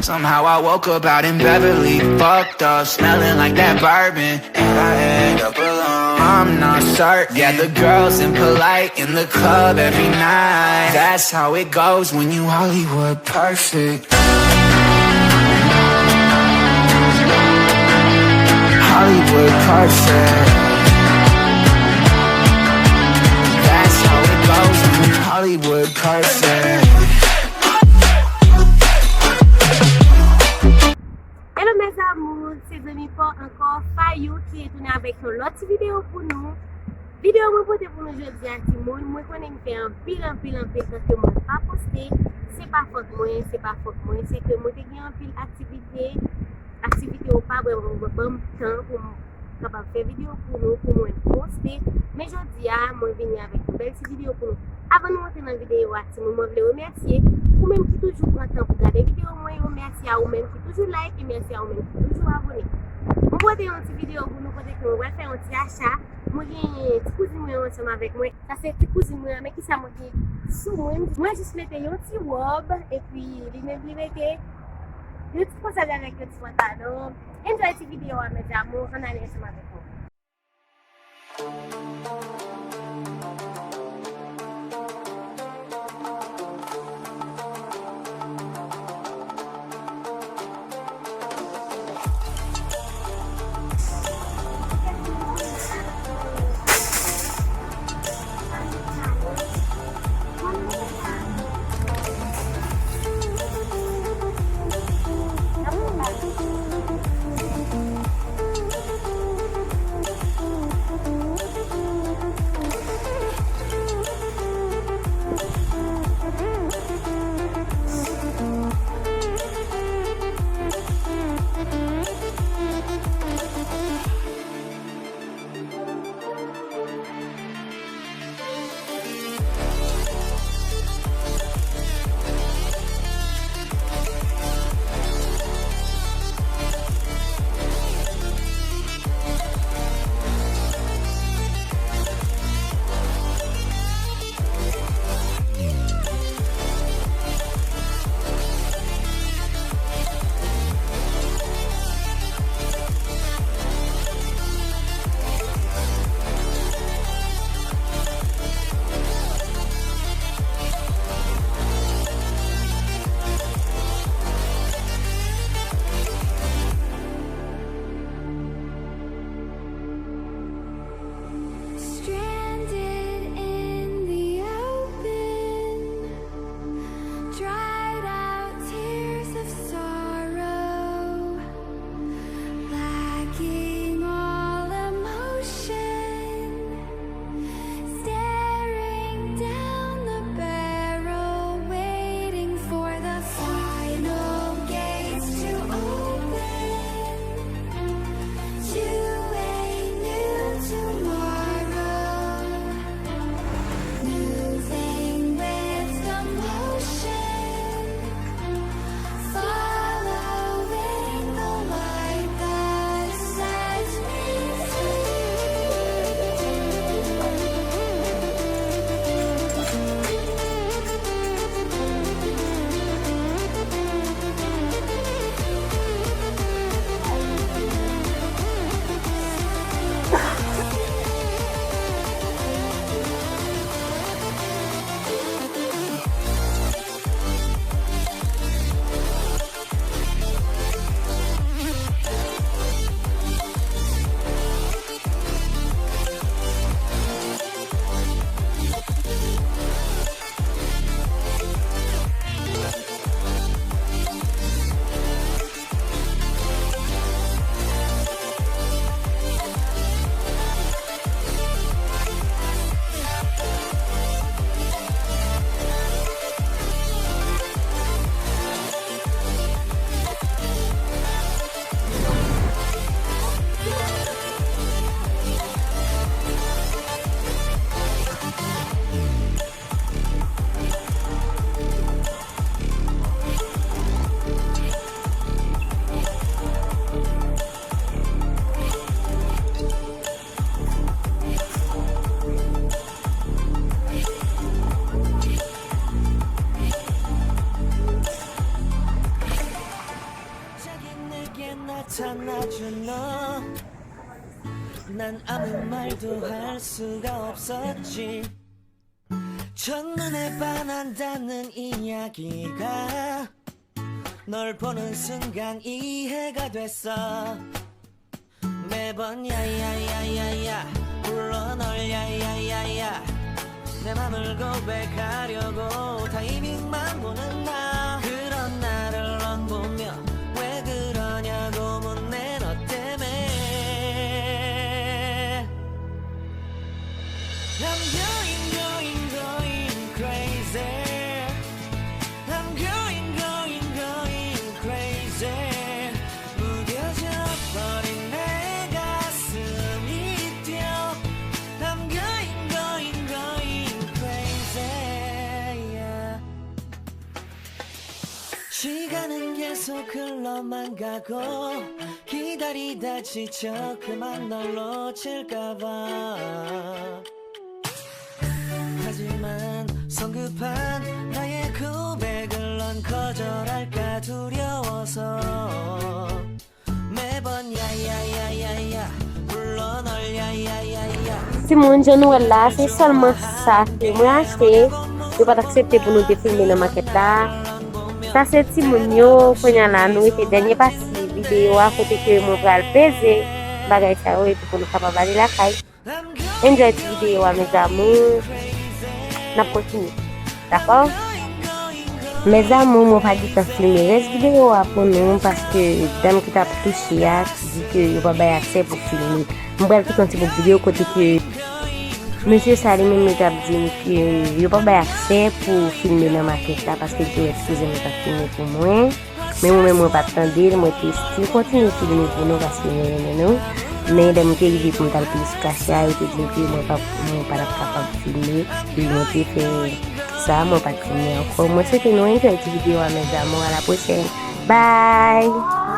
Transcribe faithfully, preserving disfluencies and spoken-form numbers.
Somehow I woke up out in Beverly, fucked up, smelling like that bourbon, and I end up alone. I'm not certain. Yeah, the girls impolite in the club every night. That's how it goes when you Hollywood perfect. Hollywood perfect. That's how it goes when you Hollywood perfect. Hello mes amours, se zanmi pa w ankò, Fayou, ki retounen avèk yon lòt ti videyo pou nou. Videyo mwen pote pou nou jodi a, timoun, mwen konnen m fè anpil, anpil, anpil tan ke mwen pa poste. Se pa fòt mwen, se pa fòt mwen, se ke mwen te gen anpil aktivite. Aktivite yo pa vrèman ban m tan pou m kapab fè videyo pou nou, pou mwen poste. Men jodi a, mwen vini avèk yon bèl ti videyo pou nou. Avan nou antre nan videyo a, timoun, mwen vle remèsye ou menm ki toujou pran tan pou gade videyo mwen yo. Mèsi a ou menm ki toujou like e mèsi a ou menm ki toujou abòne. Mwen pote yon ti videyo pou nou kote ke mwen pral fè yon ti acha. Mwen gen ti kouzin mwen ansanm avèk mwen. Sa se ti kouzin mwen an, men kisa mwen gen sou mwen? Mwen jis mete yon ti wòb, epi li menm li mete yon ti kòsèt avèk yon ti pantalon. Enjoy ti videyo a, mes amours, ann ale ansanm avèk mwen. 난 아무 말도 할 수가 없었지. 첫눈에 반한다는 이야기가 널 보는 순간 이해가 됐어. 매번 야야야야야 불러 널. 야야야야 내 맘을 고백하려고 타이밍만 보는 나. 그런 나를 넌 보며 왜 그러냐고 묻네. 너 때문에 I'm going going going crazy. I'm going going going crazy. 무뎌져 버린 내 가슴이 뛰어. I'm going going going crazy. Yeah. 시간은 계속 흘러만 가고 기다리다 지쳐 그만 널 놓칠까봐. 하지만 성급한 나의 고백을 넌 거절할까 두려워서 매번 야야야야야 불러 널. 야야야야. Timoun, jan nou wè l la, se sèlman sa ke mwen achte. Yo pa t aksepte pou nou te filme nan makèt la. Sa se timoun yo. Kounye a la, nou rete dènye pati videyo a kote ke mwen pral peze bagay sa yo epi pou nou kapab ale lakay. Enjoy ti videyo a, mes amours. N ap kontinye. Dakò? Mes amours, mwen pa gentan filme rès videyo a pou nou paske dam ki t ap touche a di ke yo pa bay aksè pou filme. Mwen pral kite yon ti bout videyo kote ke mesye sa li menm li t ap di m ke yo pa bay aksè pou filme nan makèt la paske li te wè ti kouzen mwen t ap filme pou mwen. Men mwen menm mwen pa t tande l, mwen te still kontinye filme pou nou paske mwen renmen nou. Men lè mwen te rive pou m t al peye sou kachè a, yo te di m ke mwen pa mwen pa t ap kapab filme. Epi mwen te fè sa, mwen pa t filme ankò. Mwen swete nou enjoy ti videyo a, mes amours. À la prochaine. Bye!